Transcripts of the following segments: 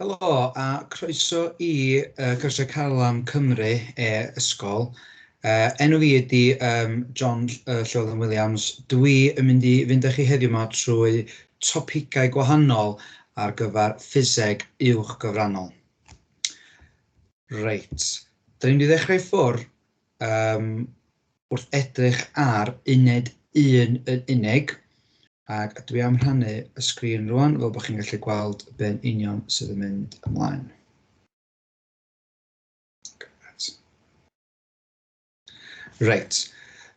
Helo a croeso i Cyrsiau Carlam Cymru e-ysgol. Enw fi ydy John Llywelyn Williams. Dwi yn mynd i fynd â chi heddiw yma trwy topigau gwahanol ar gyfer ffiseg uwch gyfrannol. Reit, da ni'n mynd i ddechrau i ffwrdd wrth edrych ar uned 1 yn unig, ac dwi am rhannu y sgrin rwan fel bod chi'n gallu gweld be'n union sydd yn mynd ymlaen. Reit,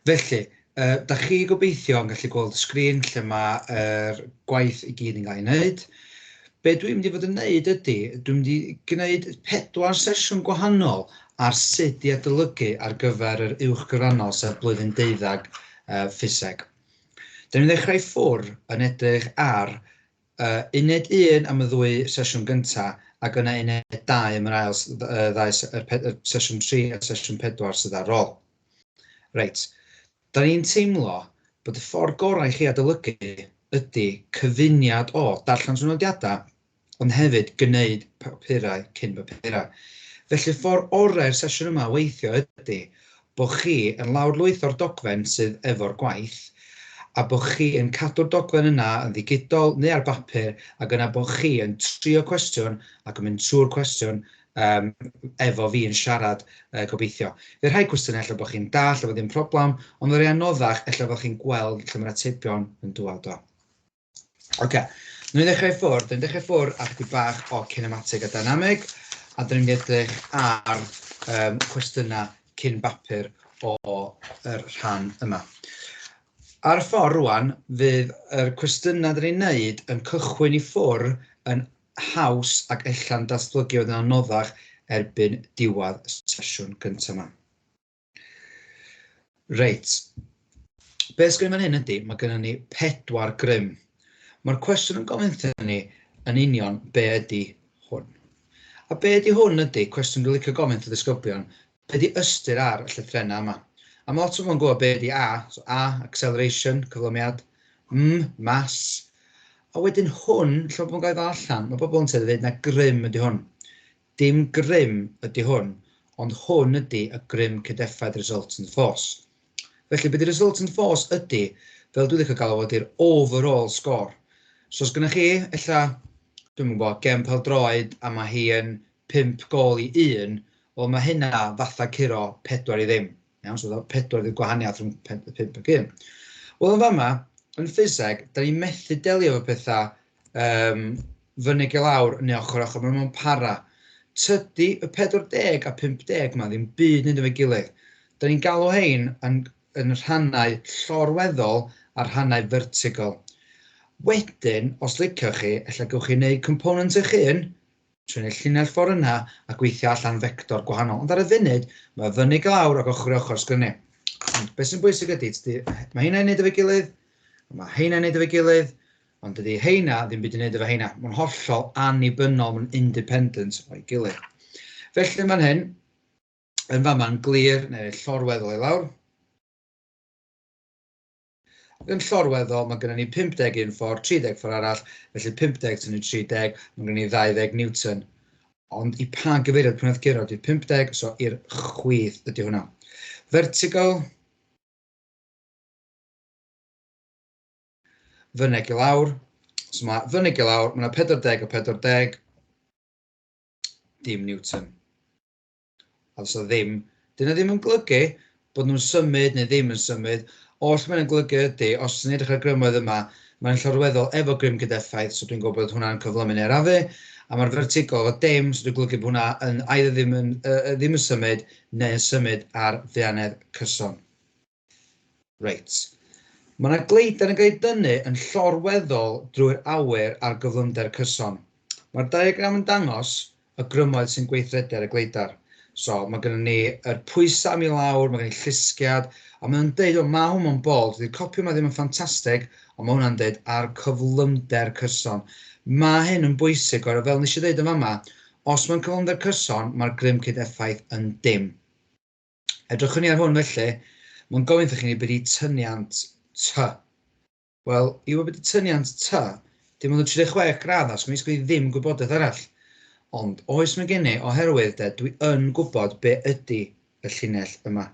felly, da chi gobeithio yn gallu gweld y sgrin lle mae'r gwaith i gyd yn cael ei wneud. Be dwi'n mynd i fod yn wneud ydy, dwi'n mynd i gwneud 4 sesiwn gwahanol ar sut i adolygu ar gyfer yr uwch gyfrannol, sef blwyddyn 12 ffiseg. Da ni'n ddechrau ffwr yn edrych ar uned 1 am y ddwy sesiwn gyntaf ac yna uned 2 am yr ail ddau, yr sesiwn 3 a sesiwn 4 sydd ar ôl. Reit, da ni'n teimlo bod y ffordd gorau i chi adolygu ydy cyfuniad o darllen trwy-nodiadau, ond hefyd gwneud papurau cyn papurau. Felly ffordd orau'r sesiwn yma weithio ydy bod chi yn lawrlwytho'r dogfen sydd efo'r gwaith, a bod chi yn cadw'r dogfen yna yn ddigidol neu ar bapur, ac yna bod chi yn trio cwestiwn ac yn mynd trwy'r cwestiwn efo fi yn siarad, gobeithio. Fydd rhai cwestiynau ella bod chi'n dall, efo ddim problem, ond fydd rhai anoddach ella bod chi'n gweld lle mae'r atebion yn dŵad o. Oce, wnawn ni ddechrau i ffwrdd. Dyn ni'n dechrau ffwrdd ar chydig bach o cinematig a dynamig, a dyn ni'n mynd i edrych ar cwestiynau cyn bapur o'r rhan yma. Ar y ffordd rwan, fydd yr cwestiynau dyn ni'n neud yn cychwyn i ffwrdd yn haws ac ella'n datblygu oedd yn anoddach erbyn diwedd y sesiwn gyntaf yma. Reit, be sgynnon fan hyn ydy, mae gennym ni 4 grym. Mae'r cwestiwn yn gofyn wrthyn ni yn union be ydy hwn. A be ydy hwn ydy, cwestiwn dwi'n licio gofyn wrth y ddisgyblion, be ydy ystyr ar y llythrennau yma? A mae lot o bobl yn gwybod be ydy A, so A, acceleration, cyflymiad, M, mass, a wedyn hwn, lle mae pobl yn gael ei ddal allan, mae pobl yn tueddu i ddweud na grym ydy hwn. Dim grym ydy hwn, ond hwn ydy y grym cydeffaith resultant force. Felly, be di resultant force ydy, fel dwi'n licio galw fo, ydy'r overall score. So os gennych chi, ella, dwi'm yn gwybod, gem pêl-droed a mae hi yn 5 gôl i 1, wel mae hynna fatha curo 4-0. Iawn, so 4 ydy'r gwahaniaeth rhwng 5 ac 1. Wel, yn fama, yn ffiseg, da ni'n methu delio efo pethau fyny i lawr neu ochr ochr, maen nhw'n para. Tydi y 40 a 50 ma ddim byd wneud efo'i gilydd. Da ni'n galw hein yn rhannau llorweddol a rhannau vertical. Wedyn, os liciwch chi, ella gewch chi wneud component eich hun, trwy wneud llinell ffordd yna a gweithio allan vector gwahanol. Ond ar y funud, mae fyny i lawr ac ochr i ochr sgynnu. Ond beth sy'n bwysig ydy, tydi, mae heina'n neud efo'i gilydd, mae heina'n neud efo'i gilydd, ond dydy heina ddim byd i wneud efo heina. Mae'n hollol annibynnol, mae'n independent o'i gilydd. Felly fan hyn, yn fama'n glir, neu llorweddol i lawr. Ac yn llorweddol, mae gennym ni 50 un ffordd, 30 ffordd arall, felly 50 tynnu 30, mae gennym ni 20 Newton. Ond i pa gyfeiriad pwy wnaeth guro ydy 50, so i'r chwith ydy hwnna. Vertical. Fyneg i lawr. So mae fyneg i lawr, mae yna 40 o 40, dim Newton. A so ddim, dyna ddim yn golygu bod nhw'n symud neu ddim yn symud. Oll mae'n golygu ydy, os ti'n edrych ar grymoedd yma, mae'n llorweddol efo grym gydeffaith, so dwi'n gwybod bod hwnna'n cyflymu neu arafu, a mae'r vertical efo dim, so dwi'n golygu bod hwnna yn either ddim yn symud neu yn symud ar ddianedd cyson. Reit. Mae yna gleider yn cael ei dynnu yn llorweddol drwy'r awyr ar gyflymder cyson. Mae'r diagram yn dangos y grymoedd sy'n gweithredu ar y gleidar. So, mae gennym ni yr pwysau am i lawr, mae gennym ni llusgiad, a mae'n deud, o, mae hwn mewn bol, dydy'r copi yma ddim yn ffantastig, ond mae hwnna'n deud ar cyflymder cyson. Mae hyn yn bwysig, oherwydd fel nes i ddeud yn fama, os mae'n cyflymder cyson, mae'r grym cyd-effaith yn dim. Edrychwn ni ar hwn felly, mae'n gofyn wrthych chi beth ydy tyniant T. Wel, i wybod beth ydy tyniant T, dim ond y 36 gradd, os gwneud ddim gwybodaeth arall. Ond oes mae gen i, oherwydd de, dwi yn gwybod be ydy y llinell yma.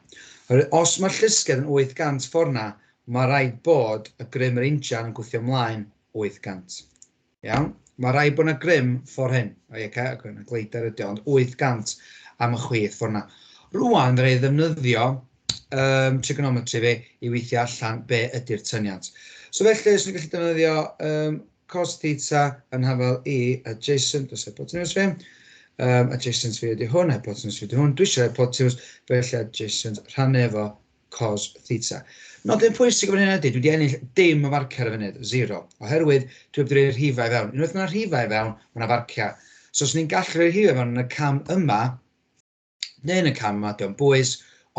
Oherwydd os mae'r llusgedd yn 800 ffordd na, mae rhaid bod y grym yr injan yn gwthio ymlaen 800. Iawn? Mae rhaid bod yna grym ffordd hyn. O ie, okay, okay, yna gleider ydy o, ond 800 am y chwith ffordd na. Rwan, fe rhaid ddefnyddio trigonometry fi i weithio allan be ydy'r tyniant. So felly, os ni'n gallu defnyddio cos theta yn hafal i adjacent dros hypotenuse fi. Adjacent fi ydy hwn, hypotenuse fi ydy hwn. Dwi eisiau hypotenuse, felly adjacent rhannu efo cos theta. Nodyn pwysig o fan hyn ydy, dwi wedi ennill dim o farciau ar y funud, zero. Oherwydd, dwi wedi rhoi rhifau i fewn. Unwaith mae'na rhifau i fewn, mae yna farciau. So os ni'n gallu rhoi rhifau i fewn yn y cam yma, neu yn y cam yma, dio'm bwys,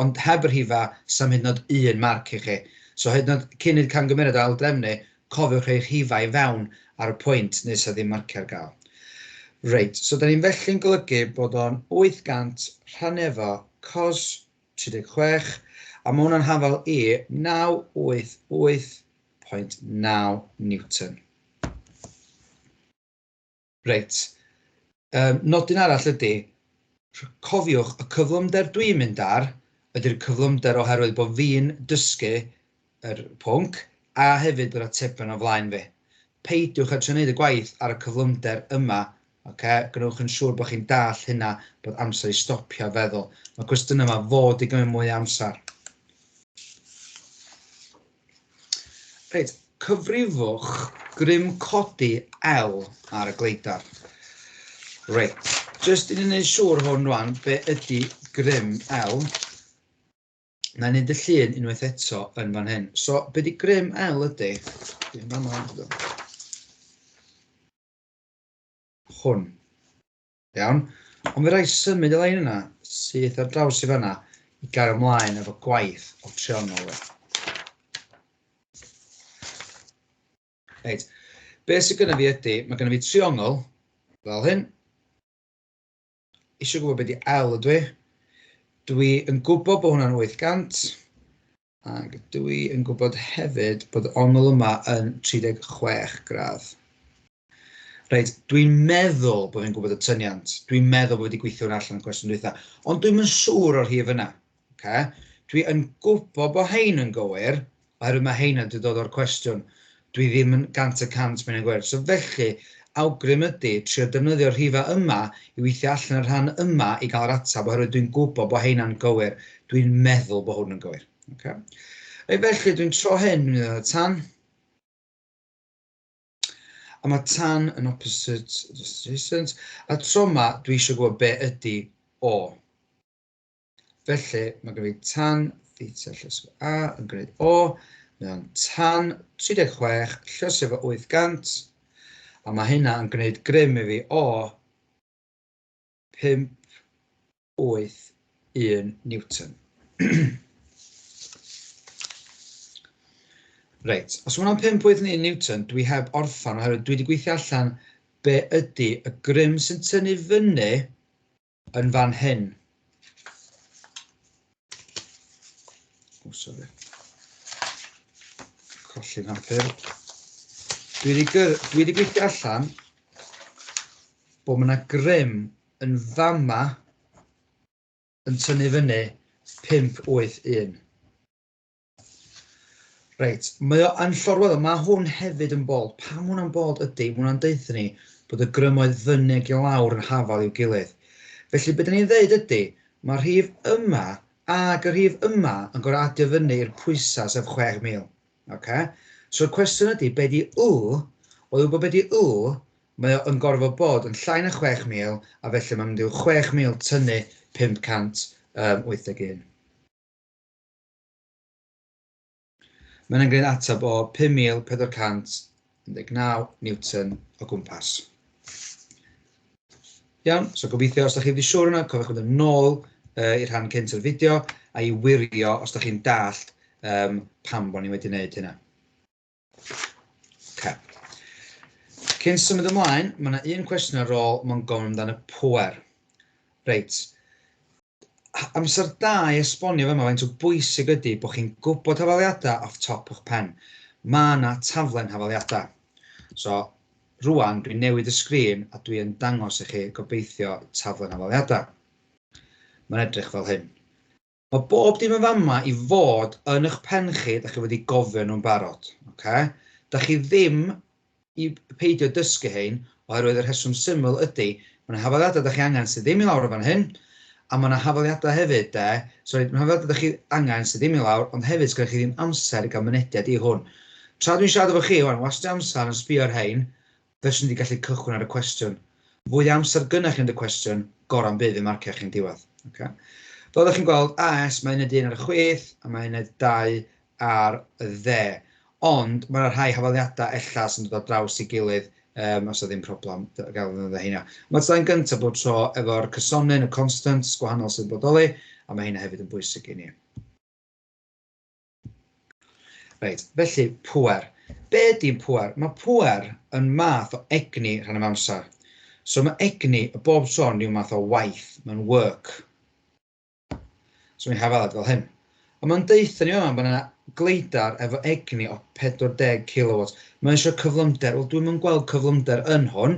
ond heb y rhifa, sa'm hyd yn oed un marc i chi. So hyd yn oed cyn i'r camgymeriad ail-drefnu, cofiwch rhoi rhifa i fewn ar y pwynt neu 'sa ddim marciau ar gael. Reit, so da ni'n felly'n golygu bod o'n 800 rhannu efo cos 36, a mae hwnna'n hafal i 988.9 Newton. Reit, nodyn arall ydy, cofiwch, y cyflymder dwi'n mynd ar ydy'r cyflymder oherwydd bod fi'n dysgu yr pwnc a hefyd bod atebion o flaen fi. Peidiwch â trio wneud y gwaith ar y cyflymder yma, ocê? Gwnewch yn siŵr bod chi'n dallt hynna, bod amser i stopio a feddwl. Mae cwestiynau yma fod i gymryd mwy o amser. Reit, cyfrifwch grym codi L ar y gleidar. Reit, jyst i ni wneud siŵr hwn rwan, be ydy grym L? Na i wneud y llun unwaith eto yn fan hyn. So, be di grym L ydy? Hwn. Iawn? Ond fe raid symud y lein yna syth ar draws i fanna i gario ymlaen efo gwaith o triongl. Reit, be sydd gyda fi ydy, mae gyda fi triongl fel hyn. Eisiau gwybod beth di L ydw i. Dwi yn gwybod bod hwnna'n 800, ac dwi yn gwybod hefyd bod y ongl yma yn 36 gradd. Reit, dwi'n meddwl bod fi'n gwybod y tyniant. Dwi'n meddwl bod fi wedi gweithio hwnna allan yn cwestiwn dwytha. Ond dwi'm yn siŵr o'r rhif yna. Okay? Dwi yn gwybod bod hein yn gywir, oherwydd mae heina wedi dod o'r cwestiwn. Dwi ddim yn 100% mae'n yn gywir. So felly, awgrym ydy trio defnyddio'r rhifau yma i weithio allan y rhan yma i gael yr ateb, oherwydd dwi'n gwybod bod heina'n gywir. Dwi'n meddwl bod hwn yn gywir. Okay? Reit, felly, dwi'n tro hyn, dwi'n mynd tan. A mae tan yn opposite adjacent. A tro yma, dwi eisiau gwybod be ydy O. Felly, mae gen i tan theta llusgo A yn gwneud O. Mae o'n tan 36 llusgo efo 800. A mae hynna yn gwneud grym i fi o 5, 8, 1 Newton. Reit, os mae hwnna'n 5.1 Newton, dwi heb orffan oherwydd dwi wedi gweithio allan be ydy y grym sy'n tynnu fyny yn fan hyn. O, sori. Colli mhapur. Dwi wedi gweithio allan bod yna grym yn fama yn tynnu fyny 581. Reit, mae o yn llorweddol. Mae hwn hefyd yn bold. Pam hwnna'n bold ydy, mae hwnna'n deutha ni bod y grymoedd fyny ac i lawr yn hafal i'w gilydd. Felly, be dan ni'n ddeud ydy, mae'r rhif yma ag y rhif yma yn gorfod adio fyny i'r pwysau, sef 6,000. Ocê? So y cwestiwn ydy, be di L? O wybod be di L, mae o yn gorfod bod yn llai na 6,000, a felly mae'n mynd i'w 6,000 tynnu 581. Mae'n gwneud ateb o 5,419 Newton o gwmpas. Iawn, so gobeithio os da chi wedi siŵr yna, cofiwch fynd yn ôl i'r rhan cynt o'r fideo a i wirio os da chi'n dallt pam bod ni wedi gwneud hynna. Okay. Cyn symud ymlaen, mae yna un cwestiwn ar ôl, mae'n gofyn amdan y pŵer. Reit, amser da i esbonio fama faint o bwysig ydy bod chi'n gwybod hafaliadau off top o'ch pen. Mae yna taflen hafaliadau. So, Rwan dwi'n newid y sgrin a dwi yn dangos i chi gobeithio taflen hafaliadau. Mae'n edrych fel hyn. Mae bob dim yn fama i fod yn eich pen chi, da chi wedi gofio nhw'n barod. Okay? Da chi ddim i peidio dysgu hein, oherwydd y rheswm syml ydy, mae yna hafaliadau da chi angen sydd ddim i lawr o fan hyn, a mae yna hafaliadau hefyd, de, sorry, mae hafaliadau da chi angen sydd ddim i lawr, ond hefyd sgynnoch chi ddim amser i gael mynediad i hwn. Tra dwi'n siarad efo chi, wan, wastio amser yn sbio ar hein, fyswn i wedi gallu cychwyn ar y cwestiwn. Fwy o amser gynnach chi'n y cwestiwn, gorau'n bydd i marcio chi'n diwedd. Okay. Fel ydych chi'n gweld, AS, mae uned 1 ar y chwith, a mae uned 2 ar y dde. Ond mae yna rhai hafaliadau ella sy'n dod ar draws ei gilydd, os oedd ddim problem gael ddefnyddio heina. Mae'r tudalen gyntaf bob tro efo'r cysonyn, y constants gwahanol sy'n bodoli, a mae heina hefyd yn bwysig i ni. Reit, felly pŵer. Be ydy'n pŵer? Mae pŵer yn math o egni rhan am amser. So mae egni y bob tro yn rhyw math o waith, mae'n work. So mae'n hafalad fel hyn. Ond mae'n deutha ni yma bod yna gleidar efo egni o 40 kW. Mae'n eisiau cyflymder. Wel, dwi'm yn gweld cyflymder yn hwn.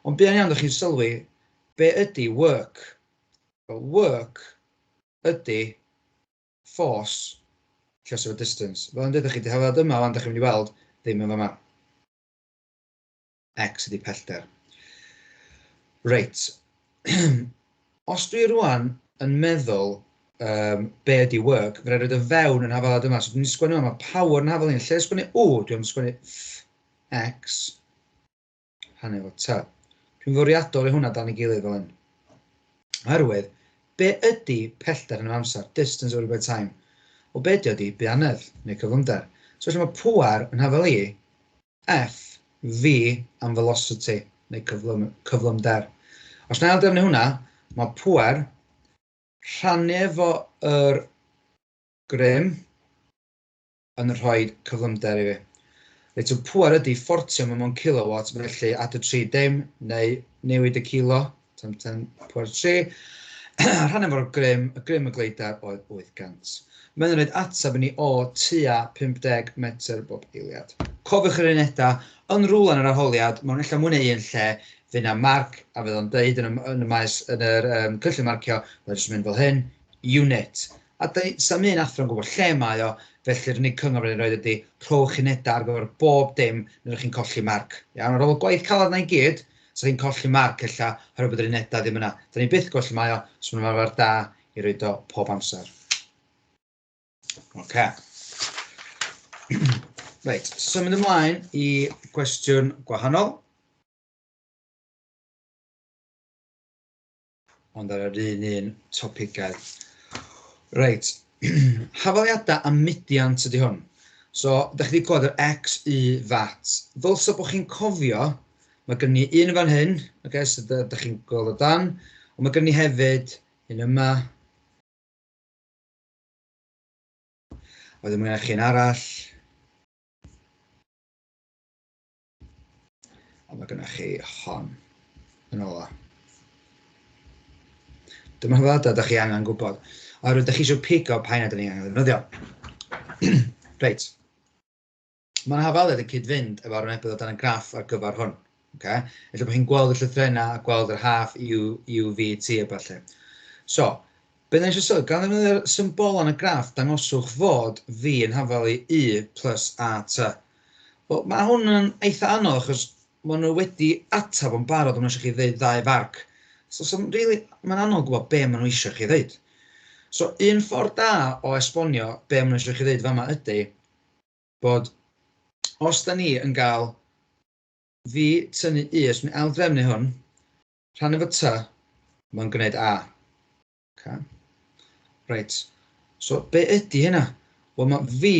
Ond buan iawn, ydych chi'n sylwi, be ydy work? Well, work ydy force lluos efo distance. Fel yn dweud chi, hafaliad yma, wan, ydych chi'n mynd i weld, ddim yn fama. X ydy pellter. Reit. Os dwi rwan yn meddwl be ydy work, fe rhaid y fewn yn hafaliad yma. So dwi'n sgwennu yma, mae power yn hafal un. Lle sgwennu U, dwi'n sgwennu F, X, rhannu efo T. Dwi'n fwriadol i hwnna dan ei gilydd fel hyn. Oherwydd, be ydy pellter yn yr amser? Distance over by time. O be ydy ydy buanedd neu cyflymder. So felly mae pŵer yn hafal i F, V am velocity neu cyflymder. Os na aildrefnu hwnna, mae pŵer rhannu efo yr grym yn rhoi cyflymder i fi. Reit, so pŵer ydy ffortio mewn kilowatt, felly adio 3 dim, neu newid y kilo, 10 pŵer 3. Rhan efo'r grym, y grym y gleidar oedd 800. Mae'n rhaid ateb i ni o tua 50 metr bob eiliad. Cofiwch yr unedau, yn rhywle yn yr arholiad, mewn ella mwy neu un lle, fydd yna marc, a fydd o'n deud yn y, yn y maes, yn yr cynllun marcio, mae'n jyst mynd fel hyn, unit. A sa'm un athro'n gwybod lle mae o, felly'r unig cyngor fydd yn rhoi ydy rhowch unedau ar gyfer bob dim, neu chi'n colli marc. Iawn, ar ôl y gwaith caled na i gyd, so chi'n colli marc ella, oherwydd bod yr unedau ddim yna. Da ni byth gwybod lle mae o, so mae'n arfer da i roed o pob amser. Oce. Reit, symud ymlaen i gwestiwn gwahanol. Ond ar yr un topigau. Reit, hafaliadau a mudiant ydy hwn. So, da chi wedi clywed yr X, Y, VAT. Ddylsa bod chi'n cofio, mae gen ni un fan hyn, okay, so da chi'n gweld o dan, ond mae gen ni hefyd un yma. Wedyn mae gennych chi un arall. A mae gennych chi hon yn ola. Dyma hafaliadau da chi angen gwybod. Oherwydd da chi eisiau pigo pa un ydyn ni angen ddefnyddio. Reit. Mae'n hafaliad yn cyd-fynd efo'r arwynebedd o dan y graff ar gyfer hwn. Okay? Felly bod chi'n gweld y llythrennau a gweld yr half U, U, V, T a ballu. So, be da ni eisiau sylwi, gan ddefnyddio'r symbol yn y graff, dangoswch fod V yn hafal i U plus A, T. Wel, mae hwn yn eitha anodd achos maen nhw wedi atab yn barod, maen nhw eisiau chi ddeud ddau farc. So, really, mae'n anodd gwybod be maen nhw eisiau chi ddeud. So, un ffordd da o esbonio be maen nhw eisiau chi ddeud fama ydy bod os da ni yn gael V tynnu U, os ni'n aildrefnu hwn, rhan efo T, mae'n gwneud A. Okay. Reit, so be ydy hynna? Wel, mae V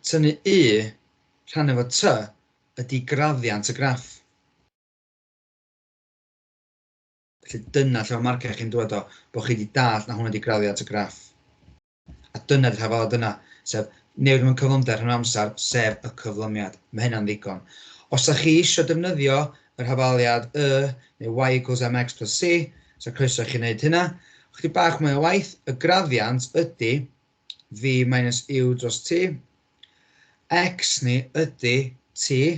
tynnu U rhan efo T ydy graddiant y graff. Felly dyna lle mae marciau chi'n dod o, bod chi wedi dallt na hwnna ydy graddiant y graff. A dyna ydy'r hafaliad yna, sef newid mewn cyflymder rhan amser, sef y cyflymiad. Mae hynna'n ddigon. Os ydych chi eisiau defnyddio yr hafaliad Y neu Y equals mx plus c, so croeso i chi wneud hynna. Chydig bach mwy o waith, y graddiant ydy V minus U dros T. X ni ydy T,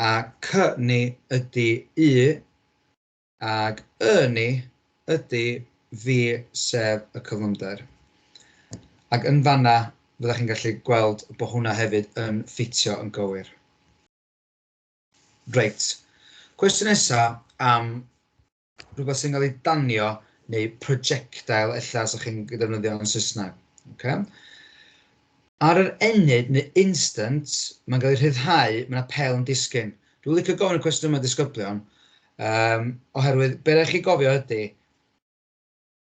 A C ni ydy U, ag Y ni ydy V, sef y cyflymder. Ac yn fanna, fyddech chi'n gallu gweld bod hwnna hefyd yn ffitio yn gywir. Reit, cwestiwn nesaf am rhywbeth sy'n cael ei danio neu projectile ella 'sa chi'n defnyddio yn Saesneg. Okay? Ar yr ennyd neu instant, mae'n cael ei rhyddhau, mae yna pel yn disgyn. Dwi'n licio gofyn y cwestiwn yma disgyblion, oherwydd be rhaid chi gofio ydy,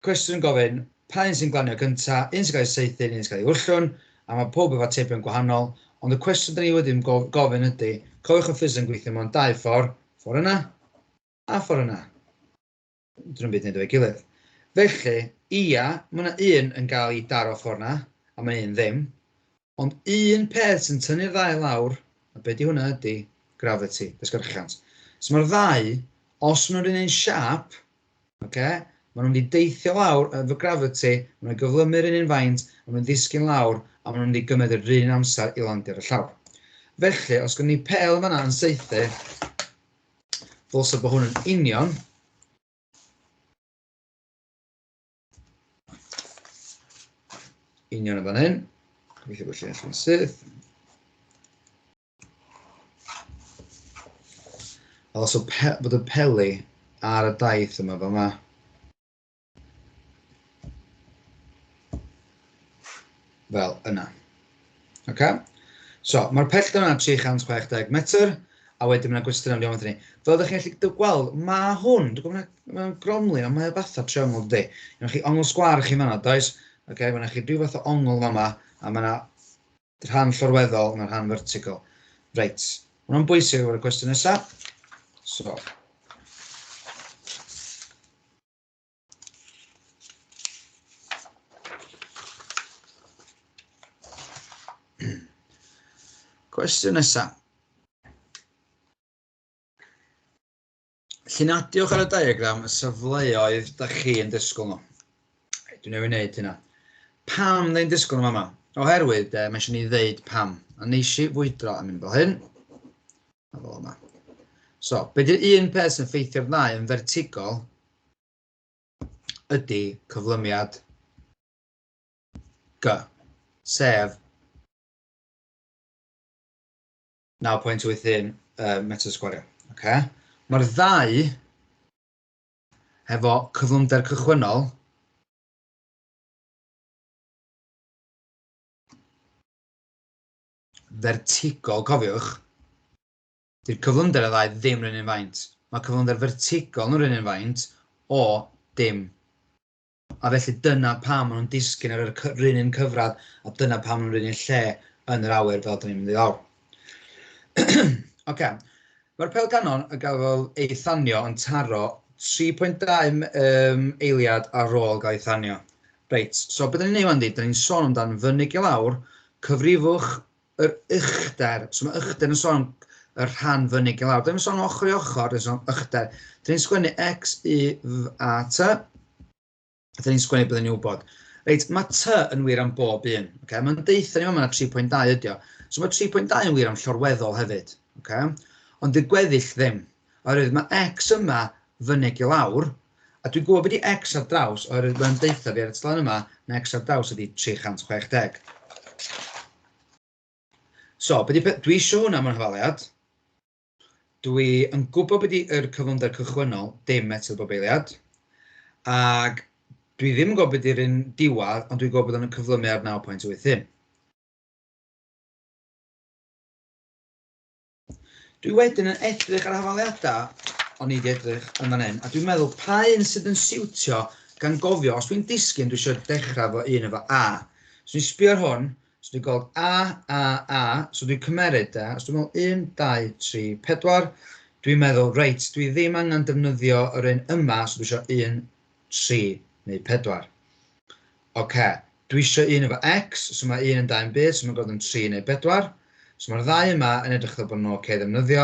cwestiwn yn gofyn, pa un sy'n glanio gynta, un sy'n cael ei saethu, un sy'n cael ei wllwn, a mae pob efo atebion gwahanol, ond y cwestiwn da ni wedi gofyn ydy, cofiwch y ffiseg yn gweithio mewn dau ffordd, ffordd yna a ffordd yna. Dyn nhw'n byd wneud efo'i gilydd. Felly, ia, mae yna un yn cael ei daro ffordd yna, a mae un ddim. Ond un peth sy'n tynnu'r ddau lawr, a be di hwnna ydy gravity, ysgyrchiant. So mae'r ddau, os maen nhw'n un siâp, okay, maen nhw'n mynd i deithio lawr efo gravity, maen nhw'n gyflymu'r un un faint, a maen nhw'n ddisgyn lawr, a maen nhw'n mynd i gymryd yr un amser i landio ar y llawr. Felly, os gen ni pel fan'na yn saethu, ddylse bod hwn yn union union yn fan hyn. Gobeithio bod llinell yn syth. A ddylse bod y peli ar y daith yma fel yma. Fel yna. Okay? So, mae'r pellter yna 360 metr, a wedyn mae'n gwestiwn am diwedd ni. Fel ydych chi'n gallu gweld, mae hwn, dwi'n gwybod mae'n gromlin, ond mae o fatha triongl dydy. Mae chi ongl sgwâr chi fan'na, does? Okay, mae chi rhyw fath o ongl fama, a mae yna rhan llorweddol, mae rhan vertical. Reit, mae hwnna'n bwysig ar gyfer y cwestiwn nesaf. So, Cwestiwn nesaf. Llunadiwch ar y diagram y safleoedd da chi yn disgwyl nhw. Dwi'n newid wneud hynna. Pam da ni'n disgwyl nhw yma? Oherwydd, mae eisiau ni ddeud pam. A neis i fwydro am mynd fel hyn. A fel yma. So, be di'r un peth sy'n ffeithio'r ddau yn vertigol ydy cyflymiad G, sef 9.81 metr sgwario. Okay? Mae'r ddau hefo cyflymder cychwynnol fertigol, cofiwch, Dy'r cyflymder y ddau ddim run un faint. Mae cyflymder fertigol nhw'r un un faint o dim. A felly dyna pam maen nhw'n disgyn ar yr run un cyfradd a dyna pam maen nhw'n run un lle yn yr awyr fel dyn ni'n mynd i lawr. Oce. Mae'r pêl ganon y gafodd ei thanio yn taro 3.2 eiliad ar ôl gael ei thanio. Reit, so beth ni'n ei wneud, dyn ni'n sôn amdan fyny i lawr, cyfrifwch yr uchder, so mae uchder yn sôn am y rhan fyny i lawr. Dyn ni'n sôn am ochr i ochr, dyn ni'n sôn am uchder. Dyn ni'n sgwennu X, U, V, A, T. A dyn ni'n sgwennu byddwn ni'n wybod. Reit, mae T yn wir am bob un. Okay? Mae'n deutha ni yma 3.2 ydi o. So mae 3.2 yn wir am llorweddol hefyd. Okay? Ond y gweddill ddim. Oherwydd mae X yma fyny i lawr, a dwi'n gwybod beth i X ar draws, oherwydd mae'n deutha fi ar y tudalen yma, na X ar draws ydi 360. So, be di, dwi eisiau hwnna mewn hafaliad. Dwi yn gwybod beth ydy'r cyflymder cychwynnol, dim metr bob eiliad. Ac dwi ddim yn gwybod beth ydy'r un diwedd, ond dwi'n gwybod bod o'n cyflymu ar 9.81. Dwi wedyn yn edrych ar hafaliadau o'n i wedi edrych yn fan hyn, a dwi'n meddwl pa un sydd yn siwtio gan gofio, os dwi'n disgyn, dwi eisiau dechrau efo un efo A. So dwi'n sbio ar hwn, so dwi'n gweld A, A, A, so dwi'n cymeryd de, os dwi'n meddwl 1, 2, 3, 4, dwi'n meddwl, reit, dwi ddim angen defnyddio yr un yma, so dwi eisiau 1, 3 neu 4. Oce, dwi eisiau un efo X, so mae un yn 2 yn byd, so mae'n gweld yn 3 neu 4. So mae'r ddau yma yn edrych fel bod nhw'n oce ddefnyddio.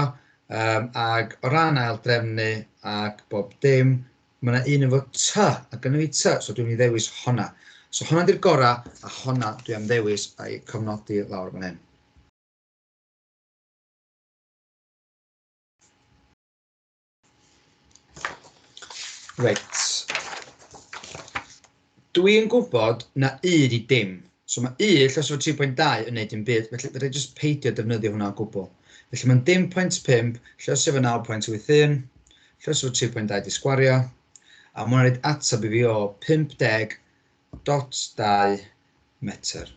Ac o ran ail drefnu ac bob dim, mae yna un efo T, a gynnu fi T, so dwi'n mynd i ddewis honna. So honna di'r gorau, a honna dwi am ddewis a'i cofnodi lawr fan hyn. Reit. Dwi'n gwybod na u 'di dim. So mae u lluosog efo 3.2 yn neud dim byd, felly fedra i jyst peidio defnyddio hwnna o gwbl. Felly mae'n dim pwynt 5 lluosog efo 9.81 lluosog efo 3.2 'di sgwario, a ma' hwnna'n rhoid ateb i fi o 50.2 metr.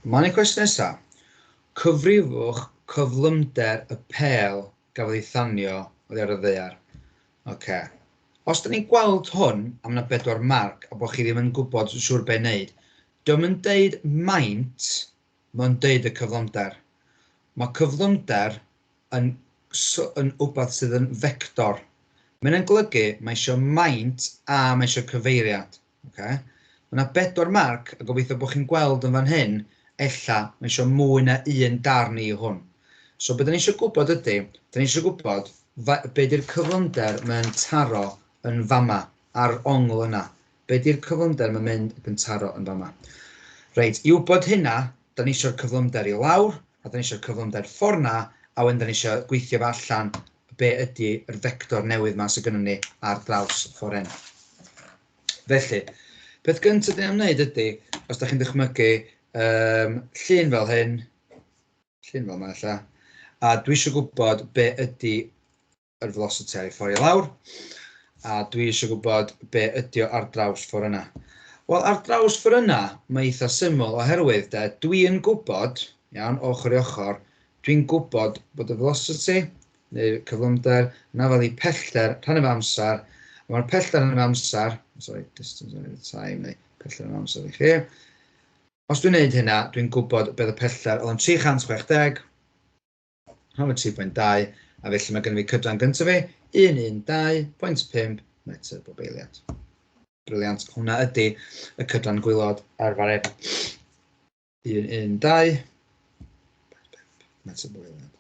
Mae'n y cwestiwn nesaf. Cyfrifwch cyflymder y pêl gafodd ei thanio oddi ar y ddaear. Oce. Os da ni'n gweld hwn, a mae yna bedwar marc, a bod chi ddim yn gwybod yn siŵr be wneud, dio'm yn deud maint, mae'n deud y cyflymder. Mae cyflymder yn, yn wbath sydd yn fector. Mae hynna'n golygu mae eisiau maint a mae eisiau cyfeiriad. Okay? Mae yna bedwar marc, a gobeithio bod chi'n gweld yn fan hyn, ella mae eisiau mwy na un darn i hwn. So be da ni eisiau gwybod ydy, da ni eisiau gwybod be di'r cyflymder mae'n taro yn fama, ar ongl yna. Be di'r cyflymder mae'n mynd ac yn taro yn fama. Reit, i wybod hynna, da ni eisiau'r cyflymder i lawr, a da ni eisiau'r cyflymder ffordd na, a wedyn da ni eisiau gweithio fo allan be ydy yr fector newydd ma sydd gynnon ni ar draws ffordd hyn. Felly, peth gyntaf dyn ni am wneud ydy, os da chi'n dychmygu llun fel hyn, llun fel yma ella, a dwi eisiau gwybod be ydy yr velocity ar ei ffordd i lawr, a dwi eisiau gwybod be ydy o ar draws ffordd yna. Wel, ar draws ffordd yna, mae eitha syml oherwydd de, dwi yn gwybod, iawn, ochr i ochr, dwi'n gwybod bod y velocity, neu cyflymder, yn afael i pellter rhan efo amser, a mae'r pellter rhan efo amser, sorry, distance over time, neu pellter rhan efo amser i chi. Os dwi'n neud hynna, dwi'n gwybod beth y pellter oedd yn 360, rhan efo 3.2, a felly mae gennym fi cydran gyntaf fi, 112.5 metr bob eiliad. Brilliant, hwnna ydy y cydran gwaelod ar fan hyn. 112.5 metr bob eiliad.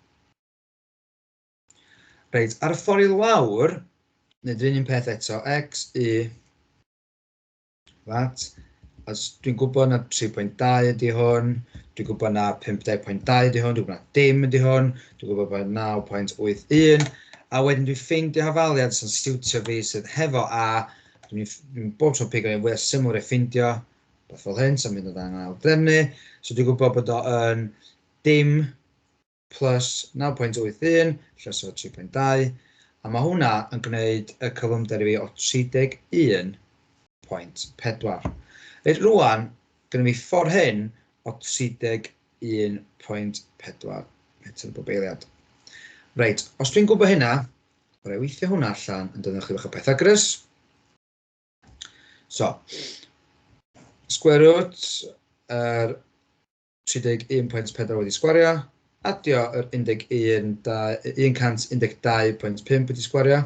Reit, ar y ffordd i lawr, wneud yr un un peth eto, x, y, that. As dwi'n gwybod na 3.2 ydy hwn, dwi'n gwybod na 50.2 ydy hwn, dwi'n gwybod na dim ydy hwn, dwi'n gwybod bod 9.81, a wedyn dwi'n ffeindio hafaliad sy'n siwtio fi sydd hefo A, dwi'n dwi bob tro'n pigo un fwyaf syml i ffeindio, beth fel hyn, so'n mynd o dan ail drefnu, so dwi'n gwybod bod o yn dim plus 9.81 lluosog efo 3.2, a mae hwnna yn gwneud y cyflymder i fi o 31.4. Reit, rwan, gynnu fi ffordd hyn o 31.4 metr bob eiliad. Reit, os dwi'n gwybod hynna, rhaid weithio hwnna allan yn dod yn chydig bach o Pythagoras. So, square root yr 31.4 wedi sgwario, adio yr 112.5 wedi sgwario,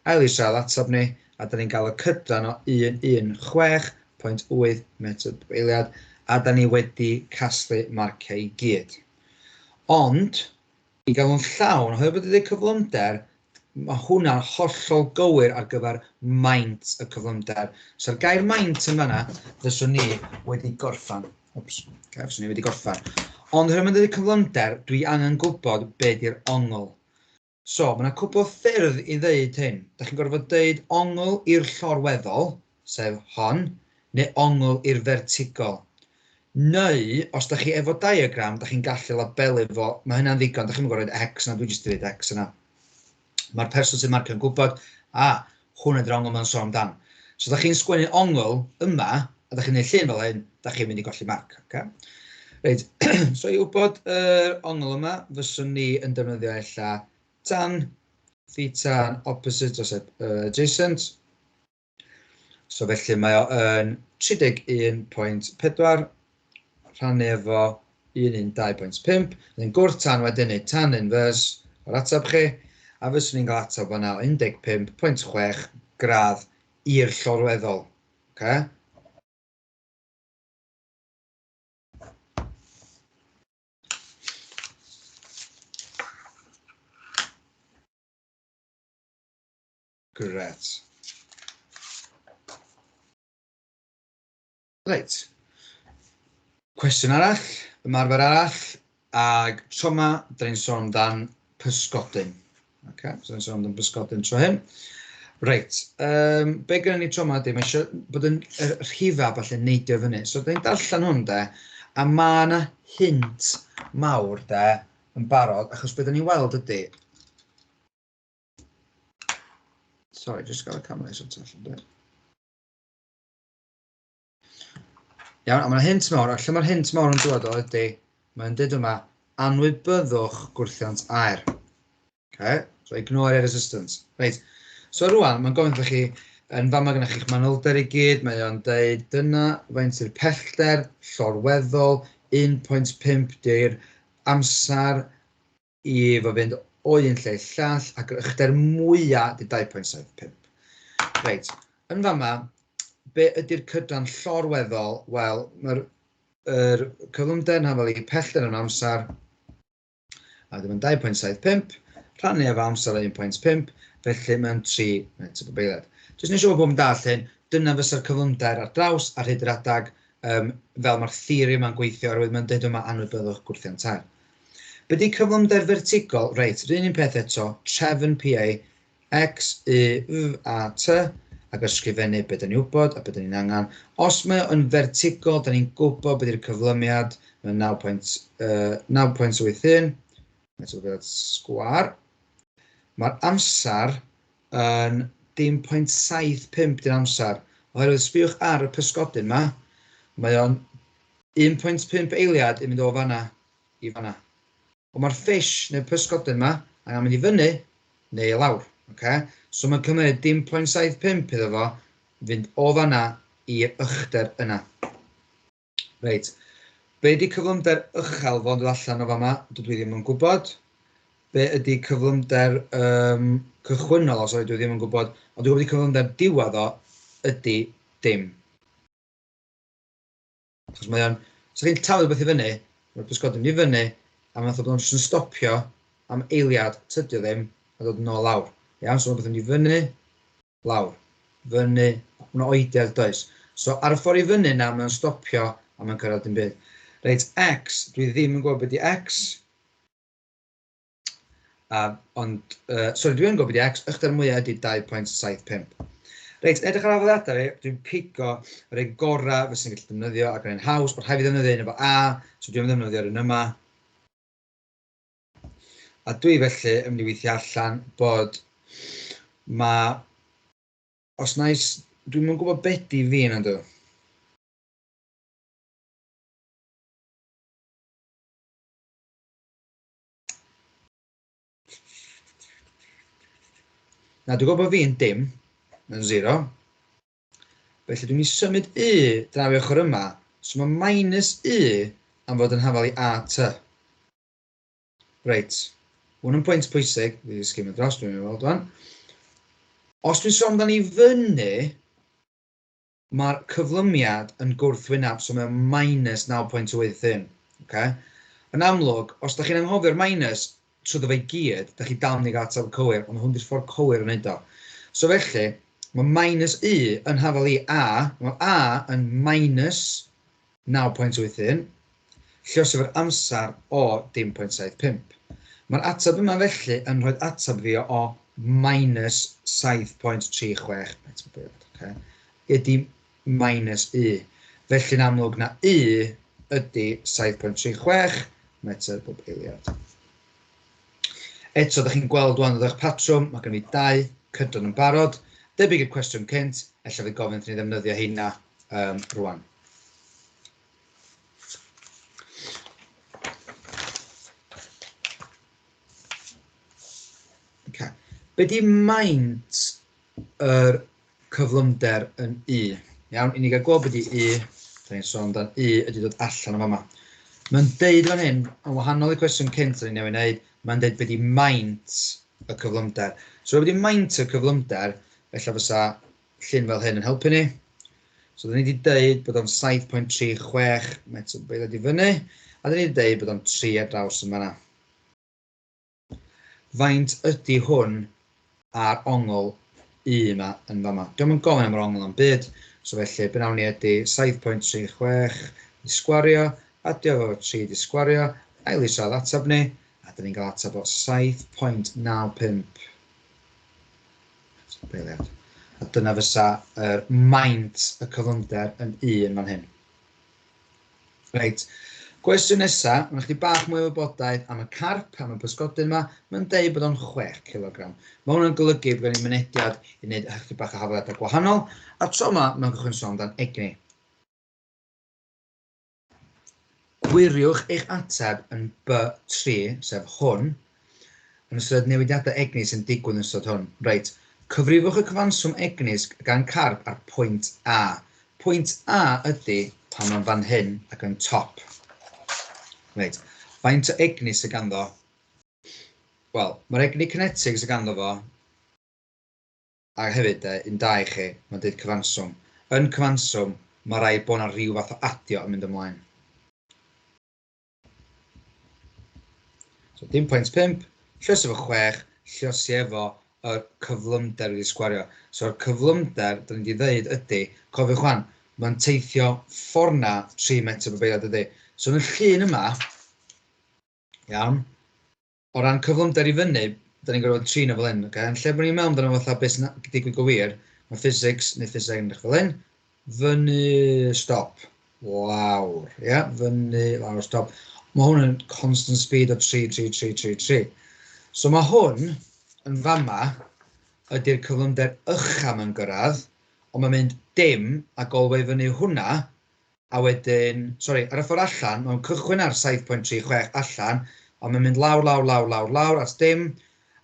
ail israel atab ni, a da ni'n cael y cydran o 116.8 metr bob eiliad, a da ni wedi casglu marciau i gyd. Ond, i gael nhw'n llawn, oherwydd bod wedi cyflymder, mae hwnna'n hollol gywir ar gyfer maint y cyflymder. So'r gair maint yn fanna, fyswn ni wedi gorffan. Oops, okay, fyswn ni wedi gorffan. Ond oherwydd mae'n dweud cyflymder, dwi angen gwybod be di'r ongl. So, mae yna cwpl o ffyrdd i ddeud hyn. Da chi'n gorfod deud ongl i'r llorweddol, sef hon, neu ongl i'r fertigol. Neu, os da chi efo diagram, da chi'n gallu labelu fo, mae hynna'n ddigon, da chi'n gorfod rhoid X yna, dwi jyst yn dweud X yna. Mae'r person sy'n marcio'n gwybod, a, hwn ydy'r ongl mae'n sôn amdan. So, da chi'n sgwennu ongl yma, a da chi'n gwneud llun fel hyn, da chi'n mynd i golli marc. Okay? Reit, so i wybod yr ongl yma, fyswn ni yn defnyddio ella tan, theta yn opposite o sef adjacent. So felly mae o yn 31.4 rhannu efo 112.5. Wedyn gwrth tan wedyn neu tan inverse o'r ateb chi, a fyswn ni'n cael ateb fan'na o 15.6 gradd i'r llorweddol. Okay? Gret. Reit. Cwestiwn arall, ymarfer arall, ag tro yma, da ni'n sôn amdan pysgodyn. Okay, so ni'n sôn amdan pysgodyn tro hyn. Reit, be gynnon ni tro yma ydy, mae eisiau bod yn rhifa falle neidio fyny. So, da ni'n darllen hwn de, a mae yna hint mawr de yn barod, achos be da ni'n weld ydy... Sorry, just gael y camera i sort allan de. Iawn, a mae'n hint mawr, a lle mae'r hint mawr yn dod o ydy, mae'n dweud yma, anwybyddwch gwrthiant aer. Okay? So ignore air resistance. Reit, so rwan, mae'n gofyn wrthych chi, yn fama gennych chi'ch manylder i gyd, mae o'n deud dyna faint yw'r pellter llorweddol, 1.5 di'r amser i fo fynd o un lle i'r llall, ac yr uchder mwyaf ydy 2.75. Reit, yn fama, be ydy'r cydran llorweddol? Wel, mae'r yr cyflymder yn hafal i pellter yn amser, a wedyn mae'n 2.75, rhannu efo amser o 1.5, felly mae'n 3 metr bob eiliad. Jyst yn siŵr bod yn dall hyn, dyna fysa'r cyflymder ar draws ar hyd yr adag, fel mae'r theori yma'n gweithio, oherwydd mae'n dweud yma anwybyddwch gwrthiant aer. Be di cyflymder fertigol? Reit, yr un peth eto, trefn PA, X, Y, V, A, T, ac ysgrifennu be da ni'n wybod a be da ni'n angen. Os mae o'n fertigol, da ni'n gwybod be di'r cyflymiad, mae'n 9.81, metr bob sgwâr. Mae'r amser yn dim 0.75 di'r amser, oherwydd sbiwch ar y pysgodyn yma, mae o'n 1.5 eiliad i mynd o fanna i fanna. Ond mae'r fish neu'r pysgodyn yma angen mynd i fyny neu i lawr. Okay? So mae'n cymryd dim 0.75 iddo fo fynd o fanna i'r uchder yna. Reit. Be ydy cyflymder uchel fo'n dod allan o fama? Dydw i ddim yn gwybod. Be ydy cyflymder cychwynnol? O, sori, dwi ddim yn gwybod. Ond dwi'n gwybod ydy cyflymder diwedd o ydy dim. Achos mae o'n... Os chi'n taflu rhywbeth i fyny, mae'r pysgodyn mynd i fyny, a mae'n fatha bod o'n jyst yn stopio am eiliad, tydio ddim, a dod yn ôl lawr. Iawn, so mae rhywbeth yn mynd i fyny, lawr, fyny, mae'n oediad does. So ar y ffordd i fyny na, mae'n stopio a mae'n cyrraedd dim byd. Reit, X, dwi ddim yn gwybod beth di X. Ond, sorry, dwi yn gwybod beth di X, uchder mwyaf ydy 2.75. Reit, edrych ar hafaliadau fi, dwi'n pigo yr un gorau fyswn i'n gallu defnyddio ac yn un haws, ond rhaid fi ddefnyddio un efo A, so dwi'n ddefnyddio'r un yma. A dwi felly yn mynd i weithio allan bod ma', os na i, dwi'm yn gwybod be di fi na dw. Na, dwi'n gwybod bod fi'n dim, yn 0. Felly dwi'n mynd i symud U draw i ochr yma, so mae minus U am fod yn hafal i AT. Reit, hwn yn pwynt pwysig, fi wedi sgimio dros, dwi'n mynd i weld wan. Os dwi'n sôn amdani fyny, mae'r cyflymiad yn gwrthwyneb, so mae'n minus 9.81. Okay? Yn amlwg, os da chi'n anghofio'r minus trwy fe i gyd, da chi dal yn ei gael ateb cywir, ond hwn di'r ffordd cywir yn neud o. So felly, mae minus U yn hafal i A, mae A yn minus 9.81, lluosi efo'r amser o dim 0.75. Mae'r ateb yma felly yn rhoi ateb fi o minus 7.36 metr bob eiliad. Okay? Ydy minus U. Felly'n amlwg na U ydy 7.36 metr bob eiliad. Eto, da chi'n gweld wan eich patrwm, mae gen i 2 cydran yn barod. Debyg i'r cwestiwn cynt, ella fydd gofyn wrth ni ddefnyddio heina rwan. Okay. Be di maint yr cyflymder yn U? Iawn, i ni gael gweld be di U, da ni'n sôn amdan U ydy dod allan o fama. Mae'n deud fan hyn, yn wahanol i'r cwestiwn cynt da ni'n newydd wneud, mae'n deud be di maint y cyflymder. So be di maint y cyflymder, ella fysa llun fel hyn yn helpu ni. So da ni wedi deud bod o'n 7.36 metr bob eiliad i fyny, a da ni wedi deud bod o'n 3 ar draws yn fanna. Faint ydy hwn ar ongl U yma yn fama. Dio'm yn gofyn am yr ongl am byd, so felly be wnawn ni ydy 7.36 i sgwario, adio fo 3 di sgwario, ail isradd ateb ni, a dyn ni'n cael ateb o 7.95. Eiliad. A dyna fysa yr maint y cyflymder yn U yn fan hyn. Reit, cwestiwn nesa, mae'n chdi bach mwy o wybodaeth am y carp, am y pysgodyn yma, mae'n deud bod o'n 6 kg. Mae hwn yn golygu bod gen i mynediad i wneud ychydig bach o hafaliadau gwahanol, a tro yma mae'n cychwyn sôn amdan egni. Gwiriwch eich ateb yn B3, sef hwn, yn ystod newidiadau egni sy'n digwydd yn ystod hwn. Reit, cyfrifwch y cyfanswm egni gan carp ar pwynt A. Pwynt A ydy pan mae'n fan hyn ac yn top. Reit, faint o egni sydd ganddo? Wel, mae'r egni cinetig sydd ganddo fo, a hefyd, un da i chi, mae'n deud cyfanswm. Yn cyfanswm, mae rhaid bod yna rhyw fath o adio yn mynd ymlaen. So dim 0.5, lluosi efo 6, lluosi efo y cyflymder wedi sgwario. So'r cyflymder, da ni wedi ddeud ydy, cofiwch wan, mae'n teithio ffordd na 3 metr bob eiliad ydy. So yn y llun yma, iawn, o ran cyflymder i fyny, da ni'n gorfod trin o fel hyn. Okay? Yn lle bod ni'n meddwl amdano fatha beth sy'n digwydd go wir, mae physics neu ffiseg yn edrych fel hyn, fyny, stop, lawr, ie, yeah? Fyny, lawr, stop. Mae hwn yn constant speed o 3, 3, 3, 3, 3. So mae hwn yn fama ydy'r cyflymder ycha mae'n gyrraedd, ond mae'n mynd dim a golweu fyny hwnna, a wedyn, sori, ar y ffordd allan, mae'n cychwyn ar 7.36 allan, ond mae'n mynd lawr, lawr, lawr, lawr, lawr at dim,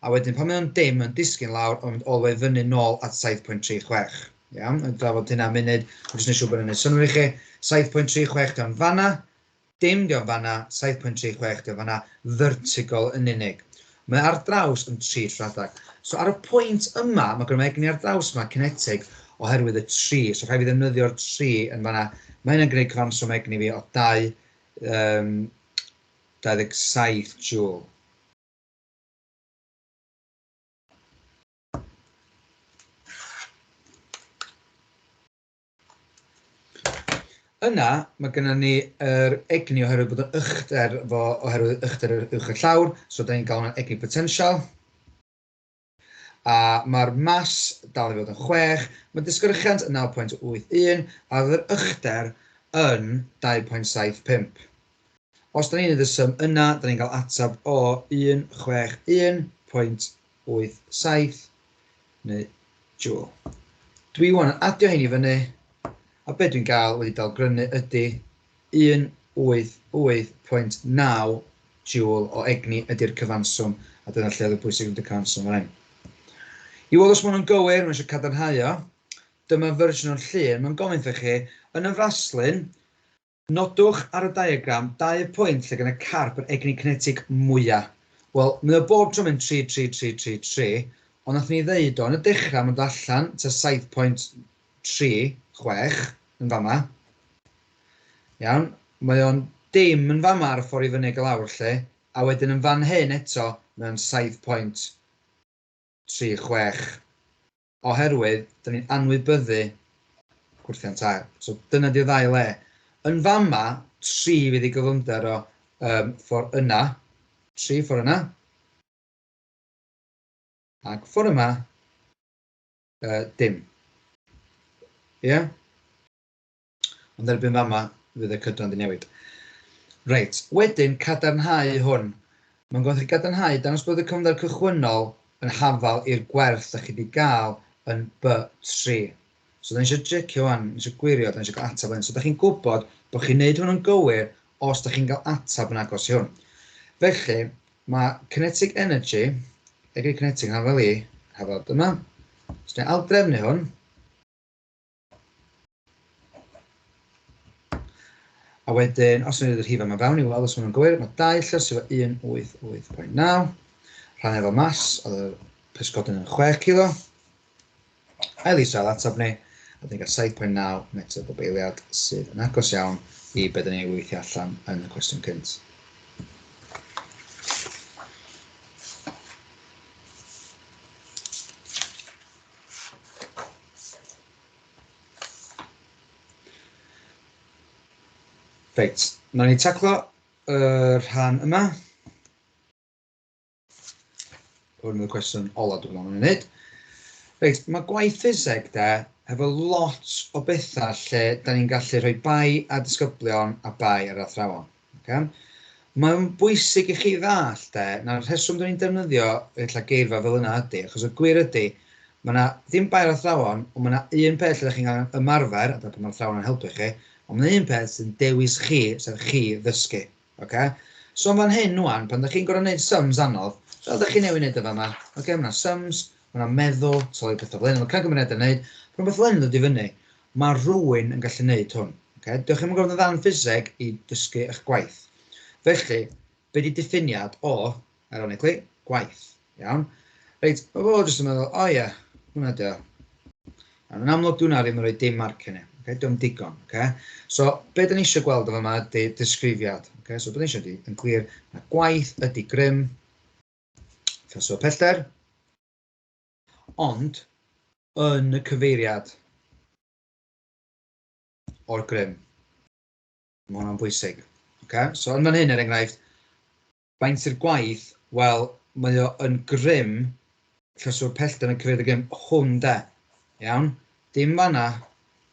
a wedyn pan mae'n dim, mae'n disgyn lawr, ond mae'n mynd all the way fyny nôl at 7.36. Iawn, yn drafod hynna munud, ond jyst yn siŵr bod hynny'n synnwyr i chi. 7.36 di o'n fanna, dim di o'n fanna, 7.36 di o'n fanna, vertical yn unig. Mae ar draws yn 3 troadfedd. So ar y pwynt yma, mae gynno egni ar draws yma, cinetig, oherwydd y 3. So rhaid fi ddefnyddio'r 3 yn fanna. Mae hynny'n gwneud cyfanswm egni fi o 2, 27 joule. Yna, mae gennym ni yr egni oherwydd bod yn uchder fo, oherwydd uchder yr uwch y llawr, so da ni'n gael hwnna'n egni potensial. A mae'r mas dal i fod yn 6, mae disgyrchiant yn 9.81, a fydd yr uchder yn 2.75. Os da ni'n neud y sum yna, da ni'n cael ateb o 161.87 neu joule. Dwi wan yn adio hyn i fyny, a be dwi'n gael wedi dalgrynu ydy 188.9 joule o egni ydy'r cyfanswm, a dyna lle oedd y bwysig yn y cyfanswm fan hyn. I weld os maen nhw'n gywir, mae eisiau cadarnhau o. Dyma fersiwn o'r llun, mae'n gofyn wrthoch chi, yn y fraslun, nodwch ar y diagram 2 pwynt lle gan y carp yr egni cinetig mwyaf. Wel, mae o bob tro mynd 3, 3, 3, 3, 3, ond nath ni ddeud o, yn y dechrau mae'n dod allan tua 7.36 yn fama. Iawn, mae o'n dim yn fama ar y ffordd i fyny ag i lawr lle, a wedyn yn fan hyn eto, mae o'n 7.36. Oherwydd, da ni'n anwybyddu gwrthiant aer. So dyna di'r ddau le. Yn fama, 3 fydd ei gyflymder o ffordd yna. 3 ffordd yna. Ac ffordd yma, dim. Ie? Yeah? Ond erbyn fama, fydd y cydran di newid. Reit, wedyn cadarnhau hwn. Mae'n gofyn chi gadarnhau, dangos bod y cyflymder cychwynnol yn hafal i'r gwerth da chi wedi gael yn B3. So da ni eisiau checio wan, eisiau gwirio, da ni eisiau cael ateb hyn. So da chi'n gwybod bod chi'n neud hwn yn gywir os da chi'n cael ateb yn agos i hwn. Felly, mae kinetic energy, egni kinetic yn hafal i, hafal dyma. So ni'n aildrefnu hwn. A wedyn, os ni'n rhoi'r rhif yma fewn i weld os maen nhw'n gywir, mae 2 lluosi efo 188.9, rhan efo mas, oedd y pysgodyn yn 6 kilo. Ail Israel ateb ni, a dyn ni'n cael 7.9 metr bob eiliad, sydd yn agos iawn i be dyn ni'n weithio allan yn y cwestiwn cynt. Reit, nawn ni taclo y rhan yma. Hwn yw'r cwestiwn ola dwi'n meddwl yn wneud. Reit, mae gwaith ffiseg de, hefo lot o bethau lle da ni'n gallu rhoi bai ar disgyblion a bai ar athrawon. Okay? Mae'n bwysig i chi ddallt de, na'r rheswm da ni'n defnyddio ella geirfa fel yna ydy, achos y gwir ydy, mae yna ddim bai ar athrawon, ond mae yna un peth lle chi'n cael ymarfer, a dyna pan mae'r athrawon yn helpu chi, ond mae yna un peth sy'n dewis chi, sef chi ddysgu. Ocê? So yn fan hyn ŵan, pan dach chi'n gorfod wneud sums anodd, fel dach chi newydd wneud yn fan'na, ocê, ma' 'na sums, ma' 'na meddwl, torri pethau fel hyn, mae camgymeriadau yn wneud, pan rhywbeth fel hyn yn dod i fyny, mae rhywun yn gallu wneud hwn. Ocê? Dewch chi'm yn gorfod yn dda yn ffiseg i dysgu eich gwaith. Felly, be 'di diffiniad o, ironically, gwaith? Iawn? Reit, mae pobl jyst yn meddwl, o ie, hwnna 'di o. Iawn, yn amlwg dwi hwnna ddim yn rhoi dim marc i ni. Okay? Dim digon. Okay? So, be da ni eisiau gweld o fama ydy disgrifiad. Okay? So, be da ni eisiau ydy, yn glir, na gwaith ydy grym, so pellter, ond yn y cyfeiriad o'r grym. Mae hwnna'n bwysig. Okay? So, yn fan hyn, er enghraifft, Faint yw'r gwaith? Wel, mae o yn grym, llyswr pellter yn cyfeirio grym hwn de. Iawn? Dim fanna,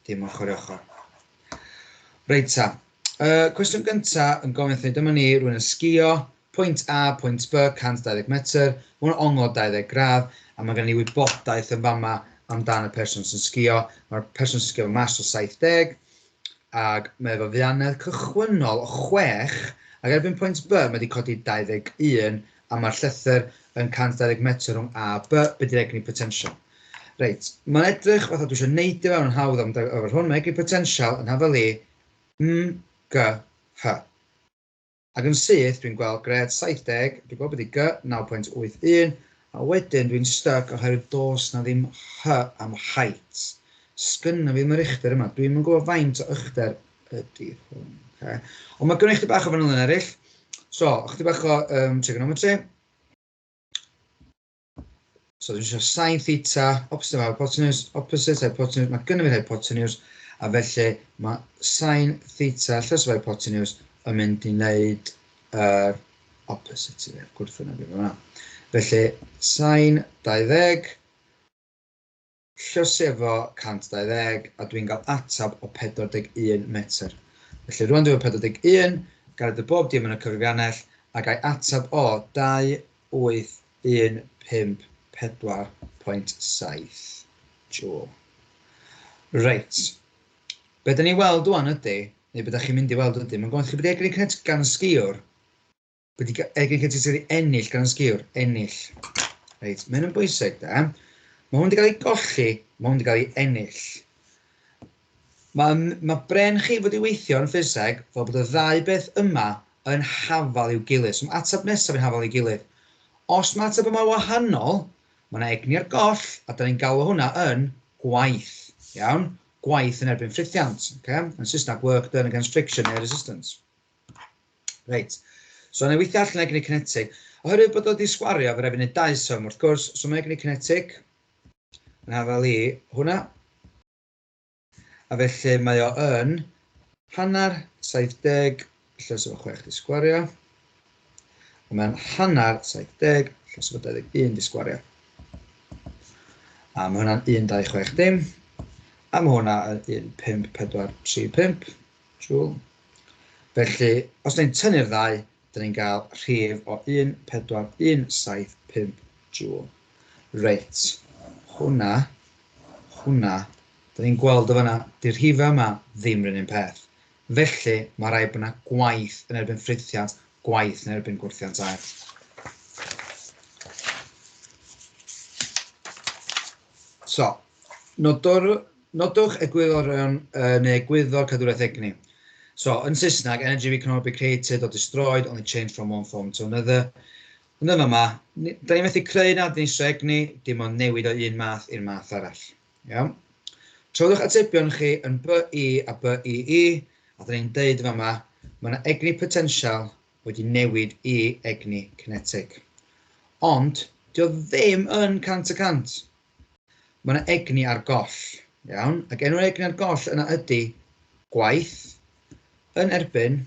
dim ochr i ochr. Reit ta. Cwestiwn gynta yn gofyn wrthyn ni, dyma ni, rhywun yn sgïo, pwynt A, pwynt B, 120 metr, mae hwn ongl 20 gradd, a mae gen ni wybodaeth yn fama amdan y person sy'n sgïo. Mae'r person sy'n sgïo efo mas o 70, ac mae efo fuanedd cychwynnol o 6, ac erbyn pwynt B mae wedi codi 21, a mae'r llythyr yn 120 metr rhwng A a B, be di'r egni potensial? Reit, mae'n edrych fatha dwi eisiau neidio fewn yn hawdd am efo'r hwn, mae egni potensial yn hafal i M, G, H. Ac yn syth, dwi'n gweld gred 70, dwi'n gweld beth i G, 9.81, a wedyn dwi'n stuck oherwydd does na ddim H am height. Sgynna fi ddim yr uchder yma, dwi'm yn gwybod faint o uchder ydy hwn. Okay. Ond mae gynnu chdi bach o fanylion eraill. So, chdi bach o trigonometry. So dwi'n eisiau sin theta, opposite of hypotenuse, opposite hypotenuse, mae gynnu fi'r hypotenuse, a felly mae sin theta lles of hypotenuse yn mynd i wneud yr opposite i fi, gwrthwyneb i fi fan'na. Felly sin 20, llysu efo 120, a dwi'n cael ateb o 41 metr. Felly rwan dwi efo 41, gared y bob dim yn y cyfrifiannell, a gai ateb o 28154.7 joule. Reit, be da ni'n weld wan ydy, neu be da chi'n mynd i weld ydy, mae'n gofyn chi bod egni cinetig gan y sgïwr, Wedi egni cinetig sydd wedi ennill gan y sgïwr, ennill. Reit, mae hyn yn bwysig de. Mae hwn wedi cael ei golli, mae hwn wedi cael ei ennill. Mae, mae bren chi fod i weithio yn ffiseg fel bod y ddau beth yma yn hafal i'w gilydd. So mae ateb nesaf yn hafal i'w gilydd. Os mae ateb yma wahanol, mae yna egni ar goll, a da ni'n galw hwnna yn gwaith. Iawn? Gwaith yn erbyn ffrithiant. Okay? Yn Saesneg, work done against friction neu resistance. Reit, so wna i weithio allan egni cinetig. Oherwydd bod o wedi sgwario, fe rai fi wneud dau sum wrth gwrs, so mae egni cinetig yn hafal i hwnna. A felly mae o yn hanner 70 lles efo 6 di sgwario. A mae'n hanner 70 lles efo 21 di sgwario. A mae hwnna'n 1, 2, 6 dim. A mae hwnna yn 1, 5, 4, 3, 5. Joule. Felly, os ni'n tynnu'r ddau, dyn ni'n cael rhif o 14175 joule. Reit, hwnna, hwnna, dyn ni'n gweld o fanna, di'r rhifau yma ddim rhan un peth. Felly, mae rhaid bod yna gwaith yn erbyn ffrithiant, gwaith yn erbyn gwrthiant aer. So, nodwr, nodwch egwyddorion uh, neu egwyddor cadwraeth egni. So, yn Saesneg, energy cannot be created or destroyed, only changed from one form to another. Yn yma, yma, da ni methu creu na dinistrio egni, dim ond newid o un math i'r math arall. Iawn? Trowch atebion chi yn BI a BII, a da ni'n deud yma, mae yna egni potensial wedi newid i egni cinetig. Ond, dio ddim yn 100%. Mae yna egni ar goll, iawn? Ac enw'r egni ar goll yna ydy gwaith. Yn erbyn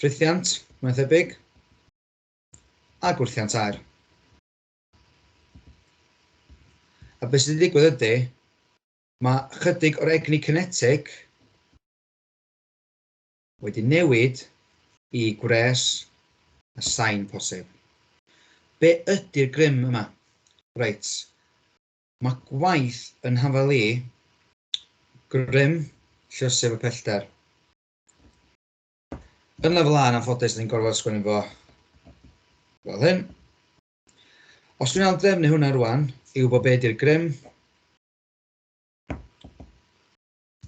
ffrithiant, mae'n thebyg, a gwrthiant aer. A beth sydd wedi digwydd ydy, mae chydig o'r egni cinetig wedi newid i gwres a sain posib. Be ydy'r grym yma? Reit, mae gwaith yn hafal i grym lluosif y pellter. Yn lefel A, yn anffodus, ni'n gorfod sgwennu fo fel hyn. Os dwi'n aildrefnu hwnna rwan, i wybod be ydy'r grym,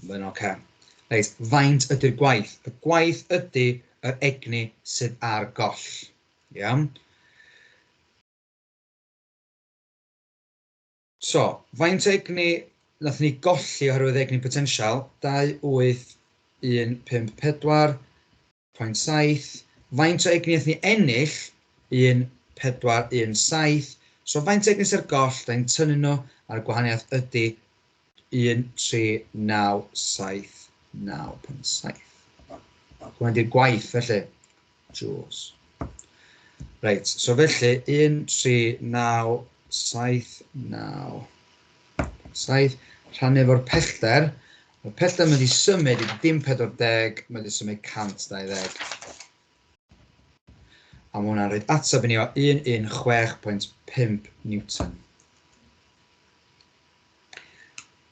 mae'n oce. Reit, faint ydy'r gwaith? Y gwaith ydy yr egni sydd ar goll. Iawn? So, faint o egni nath ni golli oherwydd egni potensial? 28154.7. Faint o egni nath ni ennill? 1417. So, faint o egni sydd ar goll? Da ni'n tynnu nhw, a'r gwahaniaeth ydy 13979.7. Hwnna di'r gwaith, felly. Joules. Reit, so felly 13979.7 rhannu efo'r pellter. Mae'r pellter mynd i symud i dim 40, mae'n mynd i symud 120. A mae hwnna'n rhoi ateb i ni o 116.5 Newton.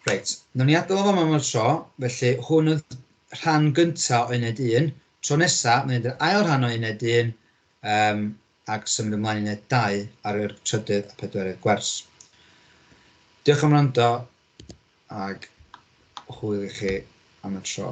Reit, nawn ni adael o fama am y tro, felly hwn oedd rhan gyntaf o uned 1. Tro nesaf, mae'n mynd i'r ail rhan o uned 1 ac symud ymlaen i uned 2 ar yr trydydd a pedwerydd gwers. Diolch am wrando, ac hwyl i chi am y tro.